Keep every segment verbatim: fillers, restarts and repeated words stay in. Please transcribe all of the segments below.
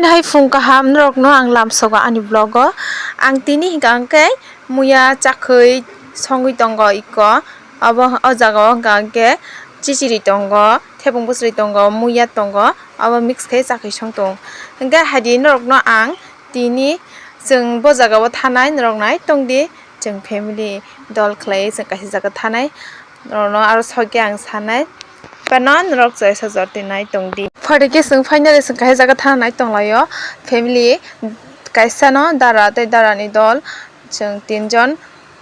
Hai phung kaham norokno ang lamsogo ani vlog o. Ang tini hinkha hwnkhe muya chakhwi songwi tongo iko. Abo o jaga o hinkha hwnkhe chichiri tongo, thebong bwswrwi tongo, muya tongo. Abo mix khe chakhwi song tong. Hinkhe haidi norokno ang tini chwng bo jaga o thanai norok nai tongdi. Chwng family dol khlai chwng kaisa jaga thanai. Norokno aro sokhe ang sanai. Pano norok chwraisa jor twi nai tongdi. Photo khe chwng finally chwng kaisa jaga thana nai tonglaio. Family kaisa no dara tei dara ni dol. Chwng tinjon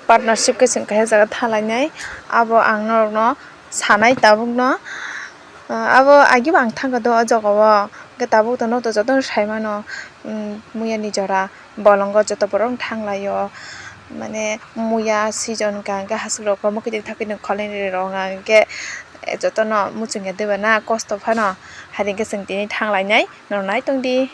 partnership khe chwng kaisa jaga thalainai. Abo ang norokno sanai tabukno. Abo agi bo ang thangkha do o jaga o. Hwnkhe tabuk to norok to jotono saimano, muya ni jora. Bolongo joto borok thanglaio, mane muya season wngkha hwnkhe hachwk rok bo mwkhwtwng thapwi kholai rok wngkha hwnkhe jotono muchungya deba na kosto phano, hai hwnkhe chwng tini thanglainai norok nai tongdi.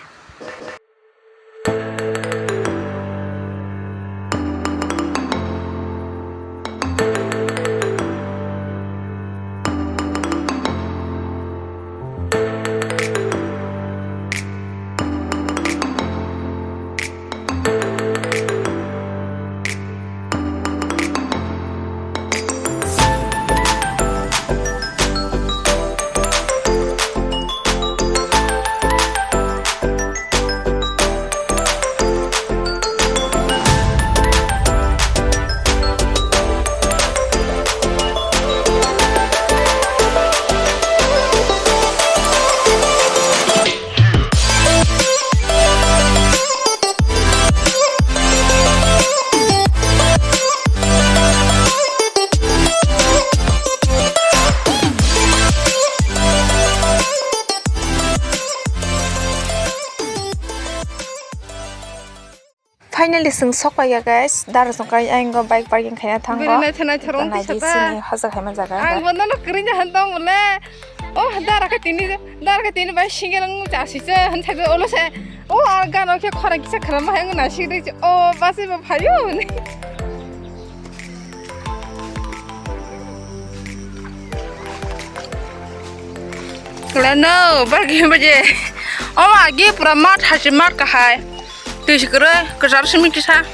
Finally, chwng sok paiya, guys. Dara chwng kai, ayang go bike parking khaina thango. Bwrwi naithok naithok rong naidi tisa ta. Sini hajak hai ma jaga. Ang bo nono kwrwini han tong bole. Oh, dara khe tini, dara khe tini bai single ang chasi se han thai olo se. Oh, ar gano khe khora kisa khara ma hang na si ri. Oh, basi ba phayo ni. Kala no, parking baje. Oh, agi pura mat haji mat kahai. Twi si kwrwi, kwchar simi kisa.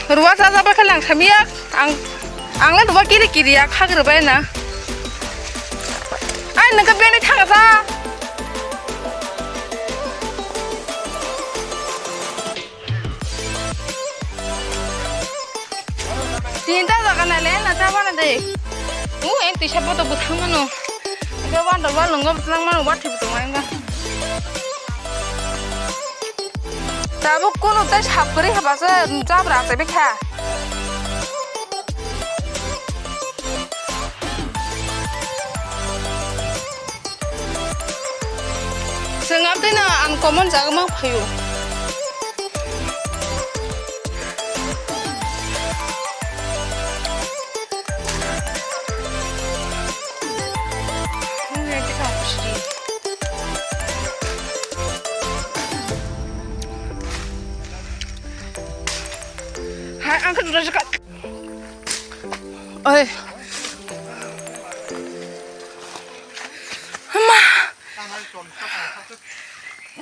Ruwa cha cha bai khe lang samiya. Ang, ang le duwa kiri kiri ya khagrwi bai na. Ai, nang khe bini thang sa. Tinta jaga na le na ta bana de. U, en tisa boto bwthang mano. Ga wan da wan longo bwthang mano, wa thip tong ai ga. Tabuk kunu tai sap kwrwi haba se jabra achai bikha. Chwng amtwino ang common jaga mang phaio. Hai, ang khe juda jaka. Oi. Ama.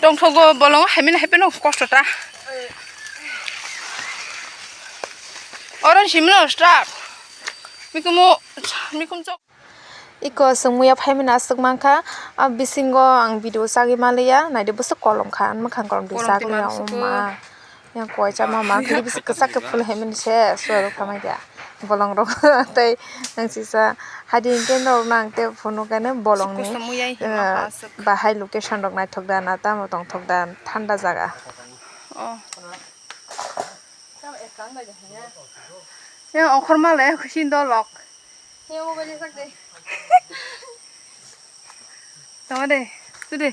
Tongthogo bolong haimani haipeno kosto ta. Oro simino start. Mikumo, mikum chok. Iko chwng muya phaimani aswk mankha, a bisingo ang video chagwi manliya, naidi bwswk kolom kha, ani mwkhang kolom di chagwi ya, o ma. Yang koicha mama khe bisi kwchak khe phul hai mani se suarok thamai kha bolong rok tei ang sisa hadi hwnkhe norok nang tei phunuk khe bolong ni bahai location rok naithok da na tamo tongthok da thanda jaga. Yang okhorma le khusi dolok. Tama de, tu de.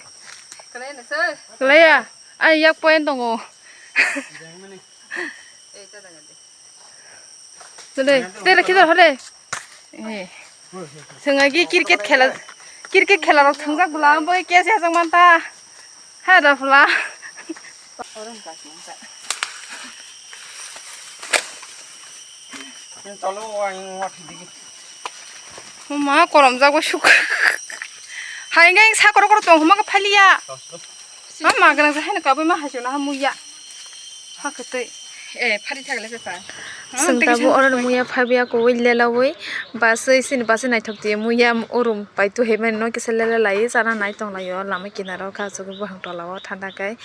Kalaya, ai yak poin tongo. Tu de, te rakhi dor hore. Eh. Sengagi cricket khela, cricket khela rok thungjak bwla, bo ke se jang manta. Ha da bwla. Mama, korom jago suk. Hai ngai sa koro koro tong huma ka phaliya. Ma magrang sa haino kabui ma haichwna ha muya. Ha kwtwi. Eh, phari thagla pepa. Chwng tabuk oro muya phabiya kuwi lelawi. Baswi sini baswi naithok tiya muya urum pai tu hemani no kisa lela lai chana nai tong laio lama kinaro kha chugwi buphang tola o thanda kai.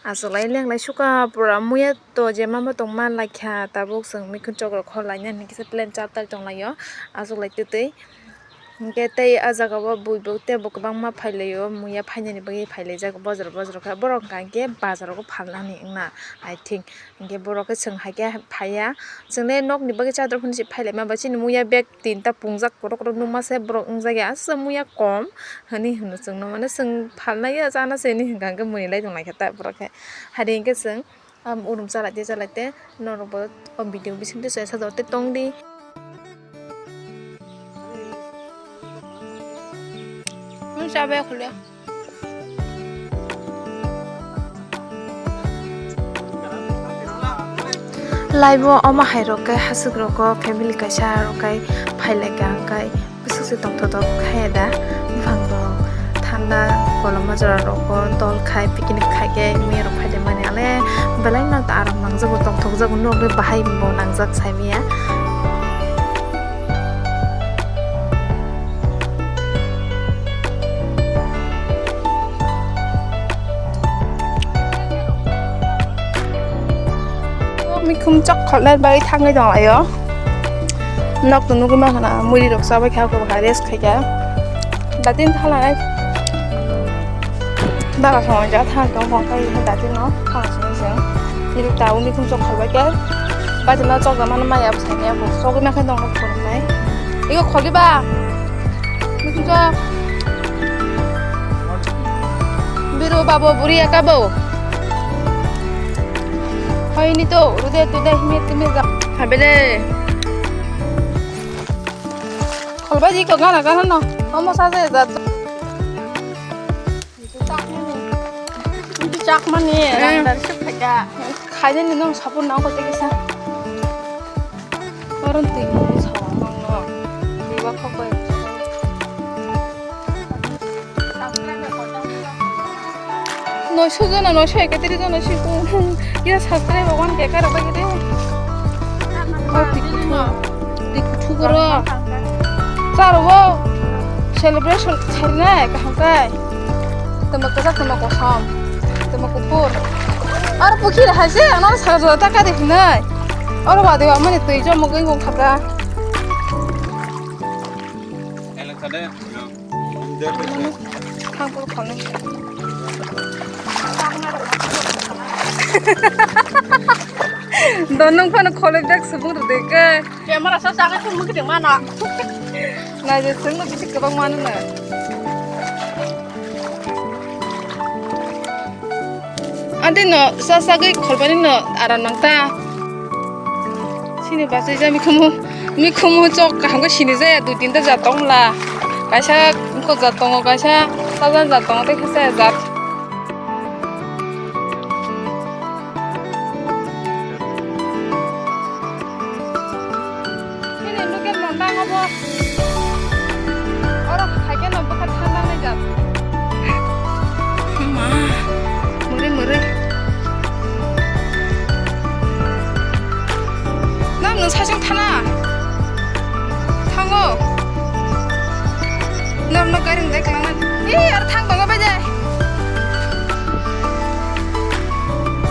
Achuklai lenglai suka pura muya to je mama tong man laikha tabuk chwng mikhun chokro khor lainani kisa plan chap tai tong laio. Achuklai twtwi. Hingke tei ah jaga o buibo teibo kwbangma phailaio, muya phainani bagwi phailaijak bojor bojor khe, borok hwnka hingke bazar o phalnani wngna, I think. Hingke borok khe chwng hai khe phaiya, chwngno nokni bagwi chador phano se phailaima bai, chini muya bag tinta pungjak kotor kotor nukma se borok wngjakya, aswk muya kom hinwi hino chwngno, mane chwng phalnai ya chana se hinwi hwnka hingke mwnwi lai tonglaikha ta borok khe, hai hingke chwng. Am urum chalai de chalai de norok bo o video bising de sajor te tong di. Nung chabe khule. Live o omo hai rok khe hasik rok o family kaisa rok kai phai lai ka hwnkhe. Bwswk se tongthotok khai da, buphang rok thanda, koloma jora rok o dol khai picnic khai khe mia rok phai de mani ale belai no ta rok nangjago, tongthok jago, nok le bahai bo nangjak sai mia. Mikhum chok kholnai bai thangwi tong laio. Nok to nugwi mankha na, muri rok chabai kha, kha rest khai kha. Datin thala nai. Bara song ja thang tong bong kai datin no thang song song. Ini tahu mikhum chok kholbai kha. Bati no chok da mano maya bwsai ya bo. Chogwi mankha tong nai. Iko kholi ba. Mikhum chok. Biru babo buri aka bo. Hoi ni to, rude tude himir timir ga. Habele. Kholbai di ko gana gana no. Omo sa je da. Chakmani, rang dari suk khaja. Khaja ni nong sapur nang ko tegi sa. Koron twi nong sawa nong no. Twi wa khok bai. Noisho jona, noisho ekatiri jona siku. Kisa subscribe rok wan kekar rok bai gede. Dik thu, dik thu goro. Charo wo celebration kharinai kaham kai. Tamo kwchak, tamo kosom, tamo kuphur. Aro pukhi hai se, ano sar jora ta kari hinai. Aro wadi wa mani twi jomogwi wng khaka. Thangkol khonwi. Donung phano khonwi bag subung rwdwi khe. Camera sa sakai thumwi khe mano. Naidi chwngno bisi kwbang mano na. Ante no sa sagwi kholbani no aram nang ta. Sini bachai ja mikhumu, mikhumu chok kaham khe sini jaya dui tinta jat tong la. Kaisa ko jat tongo, kaisa sajak jat tongo, tei kaisa jat. Chini local mondang obo. Oro haikhe no bwkha thang nangnai jak. Ma, mwrwi mwrwi. Nang nwng saichung thana? Thango. Norno gari wngjak langnai. Ee, aro thang tongo bai de.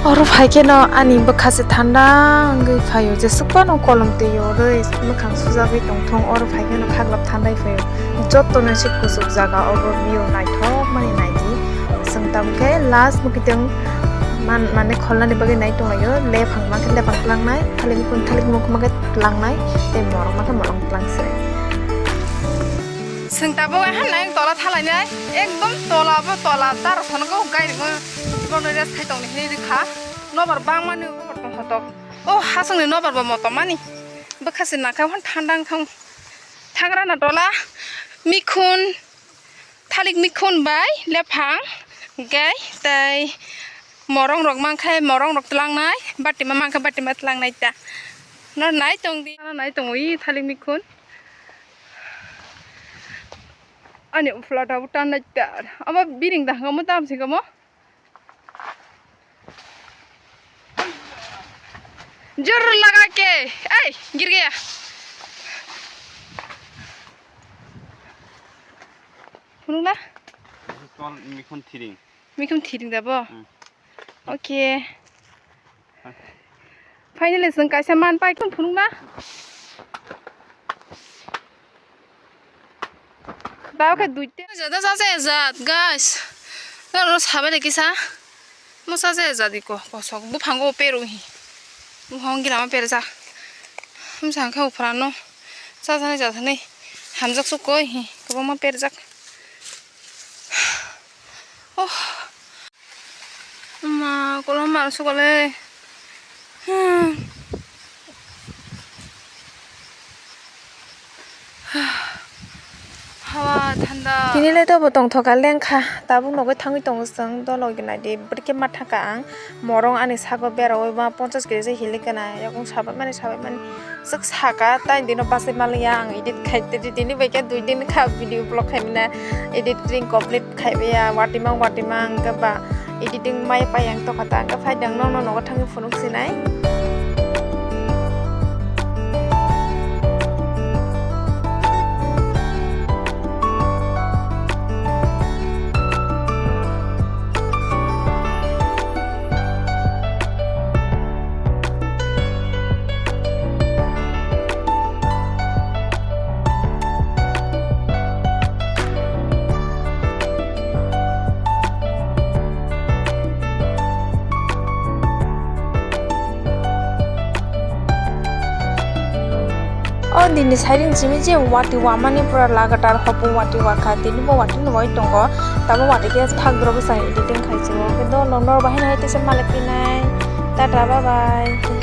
Oro phai khe no ani bwkha se thanda wngwi phaio, jesuk phano kolom twi yorwi mwkhang sujagwi tongthung, oro phai khe no khaglap thandai phaio. Jotono se kuchuk jaga obo view naithok mani naidi. Chwng tabuk khe last muikwthwng man-, mane kholnani bagwi nai tonglaio, lephang mankhe lephang tlangnai, thalik mukhun thalik mukhun mankhe tlangnai, tei morok mankhe morok tlang se. Chwng tabuk ahai nai tola thalainai, ekdom tola bo tola, tar phano kok gai rwma. Bono rest khai tongni hinwi rwkha. Nobar bangmani nobar tongthotok. O hasongni nobar bo motom mani. Bwkha se nangkha hwn thanda wngkha. Thangra na tola mikhun, thalik mikhun bai lephang gai tei morong rok mankhe morong rok tlangnai, batima mankhe batima tlangnai ta. No nai tongdi, nai tongwi thalik mikhun. Ani uphla tabuk tan nai ta. Abo biring da hwnkhe omo tam se omo. Jor laga ke. Ei, gir gaya. Phunuk na? Chol mikhun thiring. Mikhun thiring da bo? Hmm. Okay. Finally, chwng kaisa man pai khe phunuk na. Tao khe duite. Jada jada jat, guys. Toro sabai le kisa. Mo sa jaya jat iko kosok. Buphango pero hi. Buphango gila ma perjak. Bwsang khe uphra no. Sa thani ja thani. Hamjak su koi hi. Kwbangma perjak. Oh. Ama, kolom mar sukole. Hmm. Hawa thanda. Tini le to bo tongthoka lengkha. Tabuk nogwi thangwi tongo chwng. Dolo gina di brikhe ma thangka ang. Morong ani sago berawi ma ponchas kg hilik gana. Yakung sabai mani, sabai mani. Swk saka, tai dino bachai manliya ang edit khai, tei tini bai khe dui din kha video vlog khai mane, editing complete khai maya, watimang watimang khe ba editing mai pai ang tokha ta, hwnkhe phai dang nokno nogo thangwi phunuk sinai. O dini sairing simi je wati wamani pura lagatar hopu wati wakha, tini bo wati nungwi tongo, tamo wati khe thak doro bwsai editing khai se o, khe do nokno bahai nai tei se malai pinai, tata bye bye.